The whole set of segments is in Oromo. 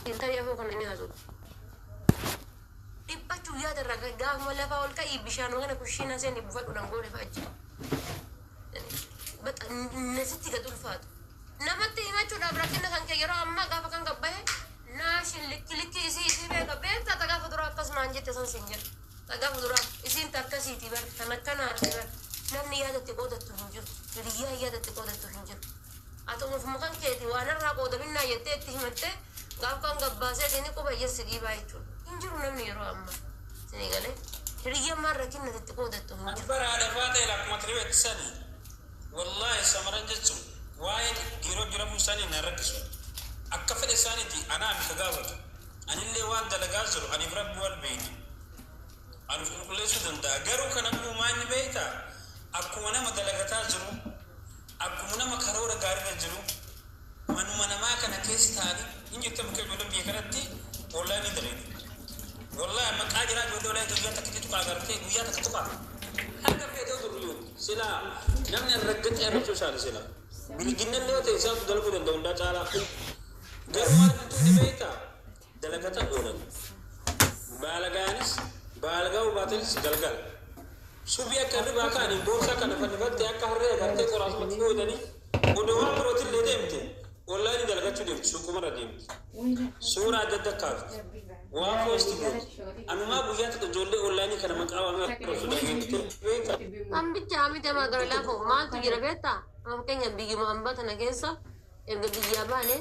Tarii afoo kana inni haasa'u. Dhiphachuu yaada irraa gaafuma lafaa ol ka'ii bishaan kana kushiina seeni buufadhu nan goone fa'a jira. Nasitti gad ulfaatu. Namatti himachuudhaaf rakkina kan kee yeroo ammaa gaafa kan gabbahe naashin likki likki isii isii beeka beektaa ta gaafa duraa akkas naan jette san siin jedha. Ta gaafa duraa isiin ta akkasiiti bar tan akkanaati bar namni yaadatti qoodattu hin jiru. Hiriyyaa yaadatti qoodattu hin jiru. Ati ofuma kan keeti waan irraa qoodaminnaa jettee itti himattee gaaf kan gabbaasee inni quba ijjessi dhiibaa jechuudha. Hin jiru namni yeroo ammaa. Isinii galee hiriyyammaan rakkina itti qoodattu hin jiru. Bara haadha ta'e akkuma tiree sani wallaahi samaran jechuun waa'ee dhiiroo jiramuu isaanii na rakkisu. Akka fedhe isaaniiti anaa mika gaafatu. Anillee waan dalagaa jiru aniif Rabbi wal beeyni. Ani qulqulleessuu danda'a. Garuu kan ammoo inni beektaa akkuma nama dalagataa jiru, akkuma nama karoora gaariirra jiru, manuma namaa kana keessa taa'anii hin jirtu bakka ijoolleen biyya kanatti online dalagu. Wallaahi maqaa jiraa ijoollee online guyyaa takka tuqaa agartee guyyaa takka tuqaa. Hanga feetee durriyyuu silaa namni arraggaxee arrabsuu isaani silaa. Bilginnallee yoo ta'e isaantu dalaguu danda'u hundaa caalaa. Garuu maal kan beektaa dalagata oolan. Baalagaanis baalagaa hubaatanis galgala. Subii akka hirribaa kaanii boorsaa kana fannifattee akka harree agartee qoraasumatti godhanii odoo waan birootillee deemte online dalagachuu deemti, suuqumarra deemti. Suuraa adda adda kaafti. Waa post gooti. Anumaa guyyaa tokko ijoollee online kana maqaa waamee arrabsu dhageettee beektaa? Hambicha hamite maa gara laafoo maaltu jira beektaa? Amma fakkeenya biyyuma hambaa tana keessa erga biyyaa baane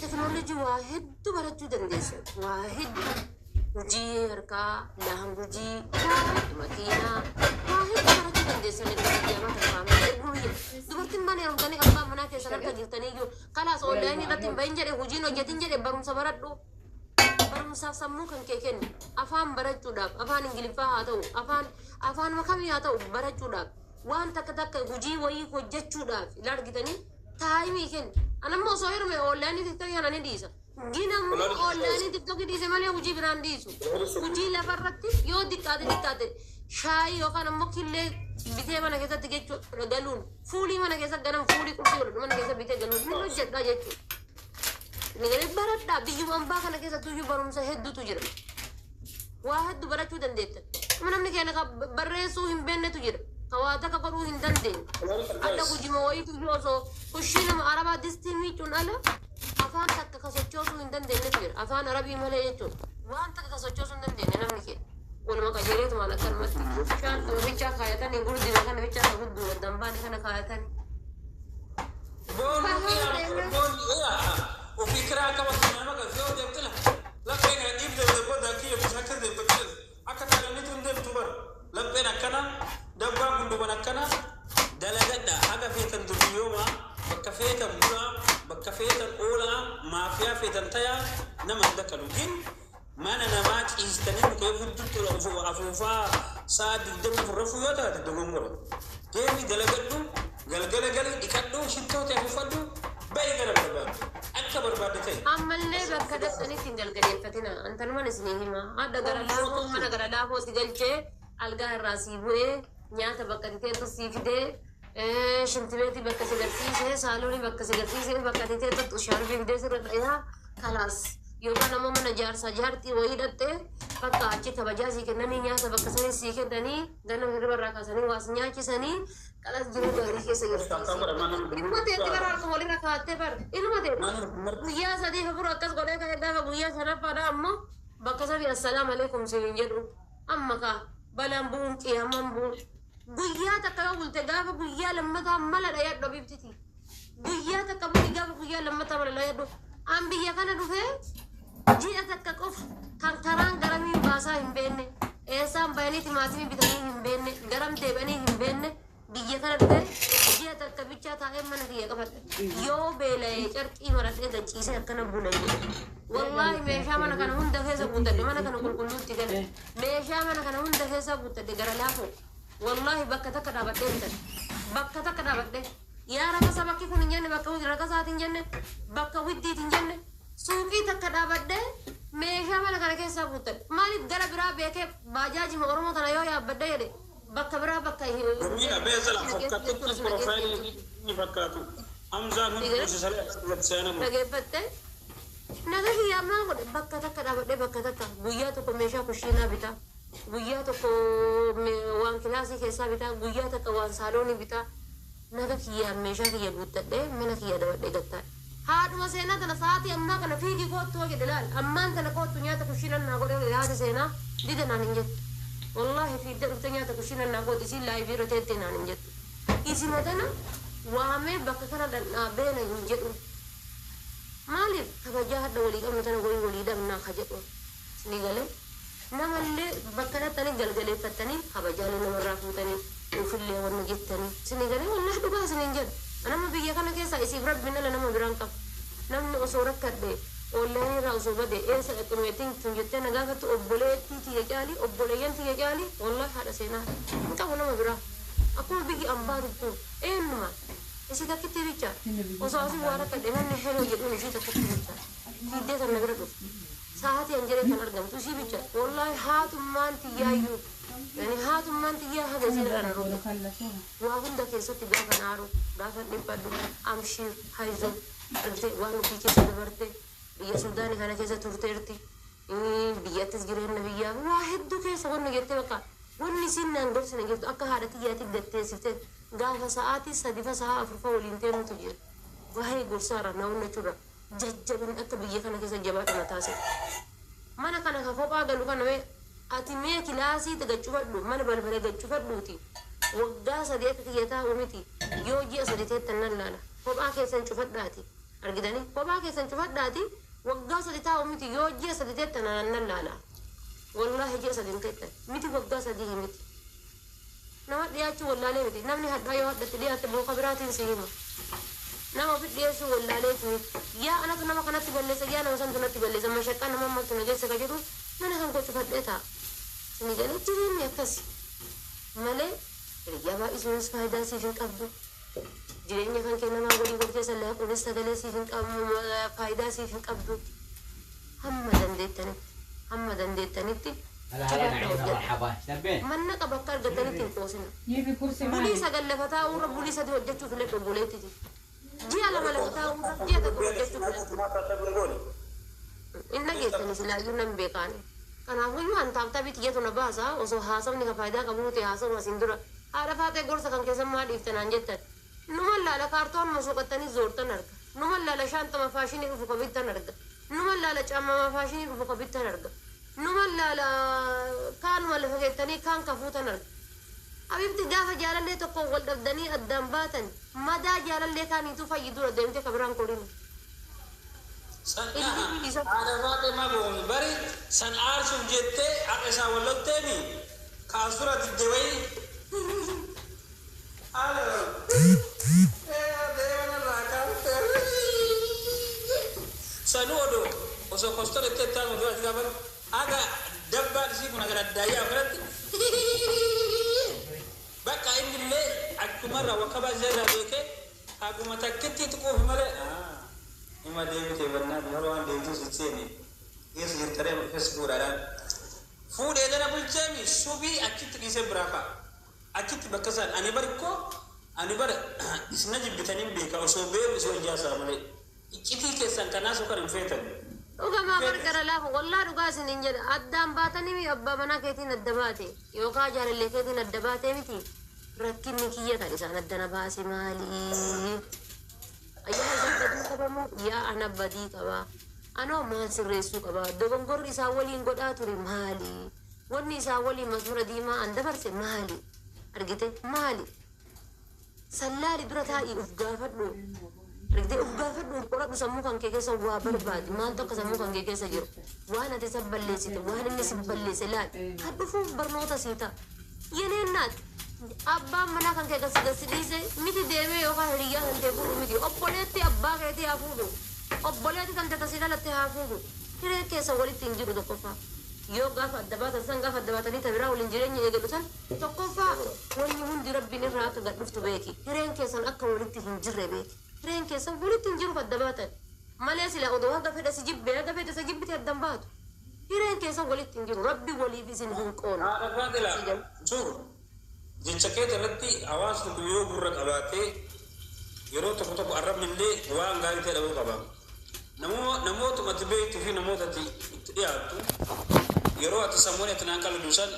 teknoolojii waa hedduu barachuu dandeessa. Waa hedduu. Hojii harkaa, laangujii, waa hedduu, makiinaa, waa hedduu barachuu dandeessa erga biyyaa baatan faamii. Erga biyya dubartiin mana heerumtanii abbaan manaa keessan harka jirtanii iyyuu kalaas online irratti hin bahin jedhe, hojiin hojjetin jedhe, barumsa baradhu. Barumsaaf sammuu kan kee kennu afaan barachuudhaaf, afaan Ingiliffaa haa ta'u, afaan makamii haa ta'u, barachuudhaaf, waan takka takka hojii wayii hojjechuudhaaf ila argitanii time kennu. Anammoo osoo heerume online TikTokii kana ni dhiisa. Ginammoo online TikTokii dhiise malee hojii biraan dhiisu. Hojii lafarratti yoo xiqqaate xiqqaate shaayii yookaan ammoo killee bitee mana keessatti jechuudha galuun, fuulii mana keessatti ganam fuulii qulqulluu godhadhu mana keessa bitee galuun ni hojjedha jechuudha. Nagalee baradhaa, biyyuma ambaa kana keessattuu iyyuu barumsa hedduutu jira. Waa hedduu barachuu dandeetta. Amma namni keenya kan barreessuu hin beeknetu jira. Ka waa takka godhuu hin dandeenye. Adda gujima wayiitu iyyuu osoo kushii nama arabaa distii miicuun ala afaan takka ka sochoosuu hin dandeenyetu jira. Afaan Arabii malee jechuudha. Waan takka ka sochoosuu hin dandeenye namni keenya. Waluma qajeeleetumaan akkanumatti bishaan bichaa kaayatanii gurdima kana bichaa ka gudduu dambaan kana kaayatanii. Boonni ofii kiraa qaba nama kan yoo deemte lapheen kana dhiibde booda kiyya bishaan akka deemte akka taananitu hin deemtu bara lapheen akkana dabbaan gunduman akkana. Dalagadha, haga feetan duriyyooma, bakka feetan bulaa, bakka feetan oolaa, maafiyaa feetan tayaa, nama hin dakkalu gin mana namaa ciistanii muka guddutti afuufaa sa'a 24 rafuu yoo taate dogongora. Deemi, dalagadhu, galgala gali, dhiqadhu, shittoo ta'e afuufadhu, ba'i gara barbaadde akka barbaadde ta'e. Ammallee bakka dhaqxanitti hin galgaleeffatina. Antanuman isinii hima. Hadda gara laafoo mana gara laafoo si galchee, algaa irraa sii bu'ee, nyaata bakka titeettu sii fidee, shintibeetii bakka si garsiisee, saaloonii bakka si garsiisee, bakka titeettu shaarbii fidee sirra dhayaa kalaas. Yookaan ammoo mana jaarsaa jaartii wayii dhattee bakka achi kabajaa sii kennanii, nyaata bakka sanii sii kennanii, ganama hirriba irraa kaasanii waas nyaachisanii, kalas jiruu gaarii keessa jirtu. Ilma teetti bara harkuma walirra kaa'attee bara ilma teetti. Guyyaa sadii afur akkas godhee ka'ee gaafa guyyaa shanaffaadha ammoo bakka sanii assalaamu alaikum siin jedhu. Amma kaa balaan bu'uun qiyaamaan bu'uun guyyaa takka yoo bulte gaafa guyyaa lammataa mala dhayadhu abibtiti. Guyyaa takka buli, gaafa guyyaa lammataa mala dhayadhu. An biyya kana dhufee ji'a takka qofa kan karaan garamiin baasaa hin beekne, eessaan bayanii timaatimii bitanii hin beekne, garam deebi'anii hin beekne, biyya kana dhufee ji'a takka bichaa taa'ee mana kiyya qabadhe. Yoo beela'ee carqii maradhee gachiisee akkana bula jedhe. Wallaahi meeshaa mana kana hunda keessa guuttadhe, mana kana qulqulluutti gale. Meeshaa mana kana hunda keessa guuttadhe gara laafoo. Wallaahi bakka takka dhaabadhee bitadhe. Bakka takka dhaabadhee. Yaa rakasa bakki kun hin jenne, bakka rakasaati hin jenne, bakka widdiiti hin jenne. Suuqii takka dhaabadhee meeshaa mana kana keessaa guuttadhe. Maaliif gara biraa beekee baajaajima Oromoo tana yoo yaabbadhe jedhe bakka biraa bakka Gamiidha beesala fakkaattutti profile ni fakkaatu. Hamzaan hundi seenamu. Dhageeffatte. Naga kiyyaa maal godhe bakka takka dhaabadhee bakka takka guyyaa tokko meeshaa kushiinaa bitaa, guyyaa tokko waan kilaasii keessaa bitaa, guyyaa takka waan saaloonii bitaa. Naga kiyyaa meeshaa kiyya guuttadhee mana kiyya dabadhee gattaa'e. Haadhuma seenaa tana sa'aatii ammaa kana fiigii koottu jedhe laal ammaan tana koottu nyaata kushiinaan naa godhe haati seenaa dida naan hin jettu. Wallaahi fiidda dhufte nyaata kushiinaan naa goote isiin live irra teettee naan hin jettu. Isima tana waamee bakka kana dhandhaabee na hin jedhu. Maaliif kabajaa hadha walii qabnu tana goyii walii dhabnaa ka jedhu. Isinii galee namallee bakka dhattanii galgaleeffattanii kabajaalee namarraa fuutanii ufillee wanna jettanii isinii galee wallahi dhugaa isiniin jedhu. Nama biyya kana keessa isiif rabbiin ala nama biraan qabu. Namni osoo rakkadhe online irraa osoo bade eessa dhaqxumeettiin tun jettee na gaafattu obboleettii tiyya caalii obboleeyyan tiyya caalii wallahi haadha seenaa hin qabu nama biraa. Akkuma biyyi ambaa turtu eenyuma isii takkitti bicha osoo asii waa rakkadhe namni heloo jedhuun isii takkitti bicha fiiddee tan na bira dhuftu. Sa'aatii an jedhee kan argamtu isii bicha wallahi haatummaan tiyyaayyuu yani haatummaan tiyyaa haga isii irraa na ruutu. Waa hunda keessatti gaafa naaru gaafa dhiphadhu amshiir hayzoo argite waan ofii keessa dabarte biyya Suudaanii kana keessa turteerti. Biyyattis jireenya biyyaa waa hedduu keessa wanni jettee bakka wanni isiin naan gorsine jirtu akka haadha tiyyaatti gatteessifte gaafa sa'aatii sadifa sa'a afurfa waliin teenutu jira. Waa'ee gorsaarra na hunnachuurra jajjabin akka biyya kana keessa jabaadhu na taasise. Mana kana ka kophaa galu kana mee ati mee kilaasii gaccufadhu mana balbala gaccufadhuuti waggaa sadii akka kiyya taa'u miti yoo ji'a sadi teettan nan laala kophaa keessan cufadhaati argitanii kophaa keessan cufadhaati waggaa sadi taa'u miti yoo ji'a sadi teettan nan laala wallaahi ji'a sadi hin teettan miti waggaa sadii miti nama dhiyaachuu wallaalee miti namni hadhaa yoo hadhatti dhiyaatte booka biraatiin si hima nama ofi dhiyeessuu wallaalee miti yaa anatu nama kanatti balleessa yaa nama santu natti balleessa mashaqqaa nama maltu na geessa ka jedhu mana kan koo cufadhee taa'a. Isinii galee jireenyi akkasi malee hiriyyaa baay'isuunis faayidaa siif hin qabdu. Jireenya kan kee namaa walii wal keessa laaquunis sagalee siif hin qabu faayidaa siif hin qabdu. Hamma dandeettanitti hamma dandeettanitti هلا هلا jabaadhaa نعيمة hojjedha. مرحبا شبين Mannaqa bakka argattanitti hin qoosina. يبي كرسي Bulii مالي sagal lafa taa'uurra bulii sadi hojjechuu filadhu obboleettiti. Ji'a lama lafa taa'uurra ji'a tokko hojjechuu filadhu. Hin dhageessani silaayyuu nan beekaani. Kanaafuyyuu an taabtaabii tiyyatu na baasa osoo haasawni ka faayidaa qabu ta'e haasawuma asiin dura haadha faatee gorsa kan keessan maa dhiifte naan jettan. Numan laala kaartoon masuuqattanii zoortan arga. Numan laala shaantama faashinii dhufu ka bittan arga. Numan laala caamama faashinii dhufu ka bittan arga. Numan laala kaanuma lafa keettanii kaan kafuutan arga. Habibti gaafa jaalallee tokko wal dhabdanii addaan baatan madaa jaalallee kaaniitu fayyidura deemtee ka biraan korinu. San Ilmi isa haadha faatee maa goone bari san aarsuuf jettee har'a isaa wallolteemi kaasura didde wayii. Haala sanuu odoo osoo kostora itti itti dura ati gaafatu aga dabbaan isii kun aga daddaayyaa biratti bakka inni illee akkumarra wakkabaa ishee irraa beekee haguma takkitti tuquuf malee ima deebite bannaa yeroo waan deebituu si seeni geessu jirtaree feesbuudhaadhaan fuudhee dana bulcheemi subii achitti dhiisee biraa ka'a achitti bakka isaan ani bari koo ani bara isna jibbitanii beeka osoo beeku isoo ijaasaa malee iccitii keessan kanaa soo kan hin feetan. Dhugamaa gargara laafu wallaa dhugaa isiniin jedha addaan baatanii mi abbaa manaa keetiin adda baate yookaan jaalallee keetiin adda baate miti rakkinni kiyya kan isaan addana baase maali? Yaa isaan badii qabamoo yaa ana badii qaba? Anoo maal sirreessuu qaba? Dogongorri isaan waliin godhaa ture maali? Wanni isaan waliin masmura diimaa an dabarse maali? Argite maali? Sallaali dura taa'ii uf gaafadhu. Argite uf gaafadhu qoradhu sammuu kan kee keessa waa barbaadi. Maaltu akka sammuu kan kee keessa jiru? Waan ati isa balleessite, waan inni si balleesse laal. Kan dhufuuf barnoota sii ta'a. Yeneen naat abbaan manaa kan kee gasi gasi dhiise miti deemee yookaan hiriyyaa kan kee fuudhu miti. Obboleetti abbaa keetii haa fuudhu. Obboleetti kan tasii dhalatte haa fuudhu. Hiree keessa walitti hin jiru tokkoffaa. Yoo gaafa adda baatan san gaafa adda baatanii tabiraa waliin jireenya eegalu san tokkoffaa wanni hundi rabbiin irraa akka gad dhuftu beeki. Hireen keessan akka walitti hin jirre beeki. Hireen keessan walitti hin jiru adda baatan. Malee sila odoo haga fedha si jibbe haga fedha si jibbite addan baatu. Hireen keessan walitti hin jiru. Rabbi waliif isin hin qoonu. Haadha faatila sur jecha keeta irratti hawaasni kun yoo gurra qabaatee yeroo tokko tokko arrabni illee waan gaarii ta'e dhabuu qaba. Namootuma ati beektuu fi namoota ati itti dhiyaattu yeroo ati sammuun ati naan qaladu san